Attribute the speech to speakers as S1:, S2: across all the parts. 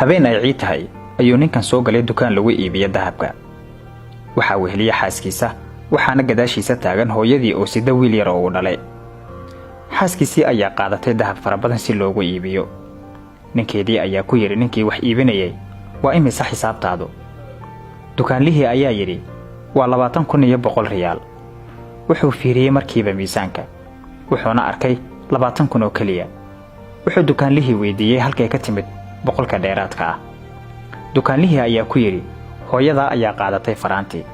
S1: Habeen ay ciid tahay ayuu ninkan soo galay dukaan lagu iibiyo dahabka. Waxaa weheliya xaaskiisa, waxaana gadaashiisa taagan hooyadii oo sida wiil yar oo uu dhalay. Xaaskiisii ayaa qaadatay dahab fara badan si loogu iibiyo. Ninkeedii ayaa ku yidhi ninkii wax iibinayay, "Waa imise xisaabtaadu?" Dukaanlihii ayaa yidhi, "Waa 20,100 riyaal." Wuxuu fiiriyey markiiba miisaanka, wuxuuna arkay 20,000 oo keliya. Wuxuu dukaanlihii weydiiyey halkay ka timid 100-ka dheeraadka ah. Dukaanlihii ayaa ku yidhi, "Hooyadaa ayaa qaadatay faraantii.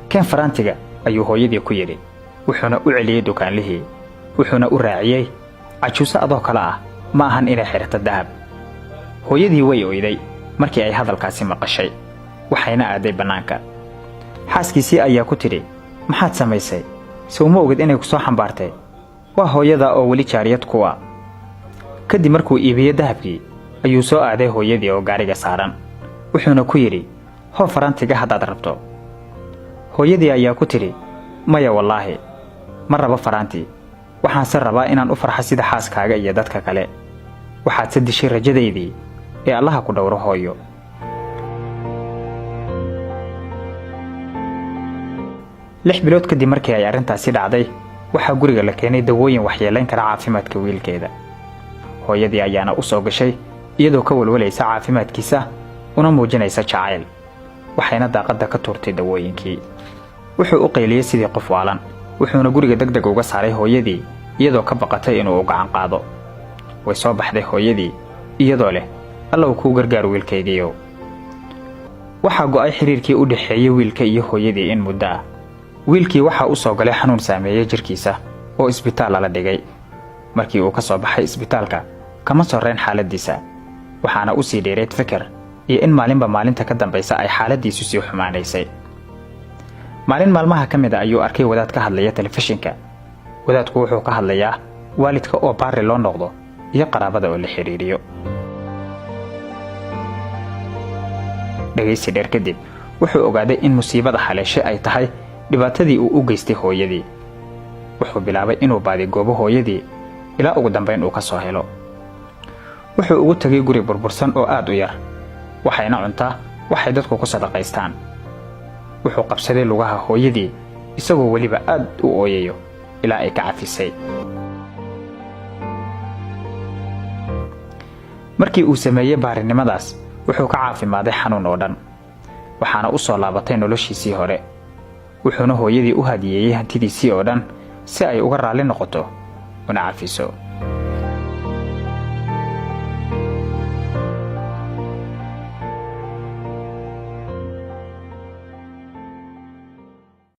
S1: Keen faraantiga," ayuu hooyadii ku yidhi. Wuxuuna u celiyey dukaanlihii, wuxuuna u raaciyey, "Cajuuso adoo kale ah ma ahan inay xidhato dahab." Hooyadii way oyday markii ay hadalkaasi maqashay, waxayna aaday bannaanka. Xaaskiisii ayaa ku tidhi, "Maxaad samaysay? Sow ma ogid inay ku soo xambaartay? Waa hooyadaa oo weli jaariyad kuwa." Kadib markuu iibiye dahabkii ayuu soo aaday hooyadii oo gaariga saaran, wuxuuna ku yidhi, "Hoo farantiga haddaad rabto." Hooyadii ayaa ku tidhi, "Maya, wallaahi ma rabo faraantii, waxaanse rabaa inaan u farxo sida xaaskaaga iyo dadka kale. Waxaadse dishay rajadaydii, ee Allaha ku dhowro, hooyo." 6 bilood kadib markii ay arrintaasi dhacday, waxaa guriga la keenay dawooyin waxyeelayn kara caafimaadka wiilkeeda. Hooyadii ayaana u soo gashay iyadoo ka walwalaysa caafimaadkiisa una muujinaysa jacayl, waxayna daaqadda ka tuurtay dawooyinkii. Wuxuu u qayliyey sidii qof waalan, wuxuuna guriga deg deg uga saaray hooyadii iyadoo ka baqatay inuu u gacan qaado. Way soo baxday hooyadii iyadoo leh, "Allow kuu gargaar wiilkaygiiyow." Waxaa go'ay xiriirkii u dhexeeyey wiilka iyo hooyadii in muddo ah. Wiilkii waxaa u soo galay xanuun saameeyey jirkiisa oo isbitaal lala dhigay. Markii uu ka soo baxay isbitaalka, kama sorrayn xaaladdiisa, waxaana u sii dheereed feker iyo in maalinba maalinta ka dambaysa ay xaaladdiisu sii xumaanaysay. Maalin maalmaha ka mid a ayuu arkay wadaad ka hadlaya telefishinka. Wadaadku wuxuu ka hadlayaa waalidka oo baari loo noqdo iyo qaraabada oo la xidhiiriyo. Dhegaysi dheer kadib, wuxuu ogaaday in musiibada haleeshe ay tahay dhibaatadii uu u geystay hooyadii. Wuxuu bilaabay inuu baadigoobo hooyadii ilaa ugu dambayn uu ka soo helo. Wuxuu ugu tegay guri burbursan oo aad u yar, waxayna cuntaa waxay dadku ku sadaqaystaan. Wuxuu qabsaday lugaha hooyadii isagoo weliba aad u ooyayo ilaa ay ka cafisay. Markii uu sameeyey baarinimadaas, wuxuu ka caafimaaday xanuun oo dhan, waxaana u soo laabatay noloshiisii hore. Wuxuuna hooyadii u hadiyeeyey hantidiisii oo dhan si ay uga raalli noqoto una cafiso.